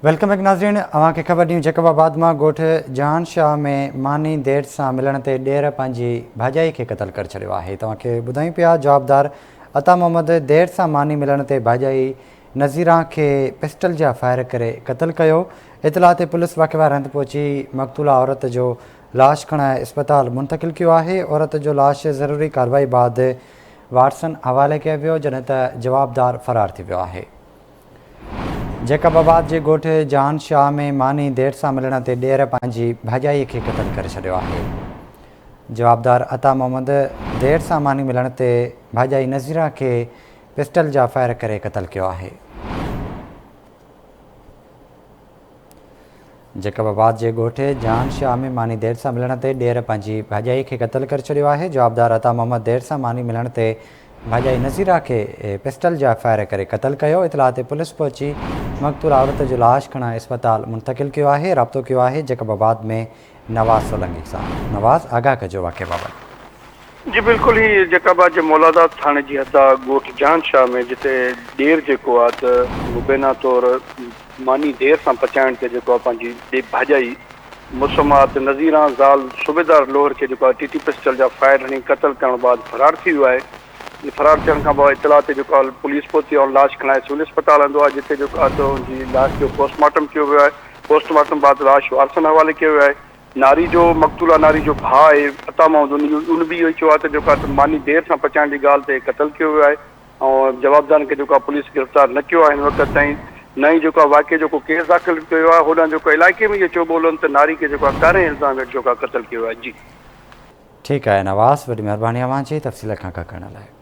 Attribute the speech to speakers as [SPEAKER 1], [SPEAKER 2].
[SPEAKER 1] Welcome back ناظرين اوهان کي خبر ڏيون جيڪب آباد مان ڳوٺ جهان شاهه ۾ ماني دير سان ملڻ تي ڏير پنهنجي ڀاڄائي کي قتل ڪري ڇڏيو آهي توهان کي ٻڌايون پيا جوابدار عطا محمد دير سان ماني ملڻ تي ڀاڄائي نظيران کي پسٽل جا فائر ڪري قتل ڪيو اطلاع تي پوليس واقعي واري هنڌ پهچي مقتولا عورت جو لاش کڻائي اسپتال منتقل ڪيو آهي عورت جو لاش ضروري ڪارروائي بعد وارثن حوالي ڪيو ويو جڏهن ته جوابدار فرار ٿي ويو آهي. جيڪب آباد جي ڳوٺ جهان شاهه ۾ ماني دير سان ملڻ تي ڏير پنهنجي ڀاڄائي کي قتل ڪري ڇڏيو آهي. جوابدار عطا محمد دير سان ماني ملڻ تي ڀاڄائي نظيرا کي پسٽل جا فائر ڪري قتل ڪيو آهي. جيڪب آباد جي ڳوٺ جهان شاهه ۾ ماني دير سان ملڻ تي ڏير پنهنجي ڀاڄائي کي قتل ڪري ڇڏيو آهي. جوابدار عطا محمد دير سان ماني ملڻ تي ڀاڄائي نظيرا کي پسٽل جا فائر ڪري قتل ڪيو. اطلاع تي پوليس پهچي مقتول عورت جو لاش کڻائي اسپتال منتقل ڪيو آهي. رابطو ڪيو آهي جيڪب آباد ۾ نواز سولنگي سان. نواز آگاهه ڪجو واقعي بابت.
[SPEAKER 2] جي بلڪل هي جيڪب آباد جي مولاداد ٿاڻي جي حد آ ڳوٺ جهان شاهه ۾ جتي ڏير جيڪو آ ته مبينا طور ماني دير سان پچائڻ تي جيڪو آ پنهنجي ڏي ڀاڄائي مسمات نظيران زال صوبيدار لوهر کي جيڪو آ ٽي ٽي پسٽل جا فائر هڻي قتل ڪرڻ بعد فرار ٿي ويو آهي فرار ٿيڻ کان پوء اطلاع تي جيڪو آ پوليس پهتي آ لاش کڻائي سول اسپتال آندو آ جتي جيڪو آ ته ان جي لاش جو پوسٽ مارٽم ڪيو ويو آهي پوسٽ مارٽم بعد لاش وارثن حوالي ڪيو ويو آهي ناري جو مقتولا ناري جو ڀاء آهي عطا محمد ان ان به اهو ئي چيو آهي ته جيڪو آهي ته ماني دير سان پچائڻ جي ڳالهه تي قتل ڪيو ويو آهي ۽ جوابدارن کي جيڪو آهي پوليس گرفتار نه ڪيو آهي هن وقت تائين نه ئي جيڪو آهي واقعي جو ڪو ڪيس داخل ڪيو آهي هوڏانهن جيڪو علائقي ۾ اهو چئو ٻولن ته ناري کي جيڪو آهي ڪارنهن الزام هيٺ جيڪو آهي قتل ڪيو ويو آهي جي.
[SPEAKER 1] ٺيڪ آهي نواز وڏي مهرباني اوهان جي تفصيل کان آگاهه ڪرڻ لاء.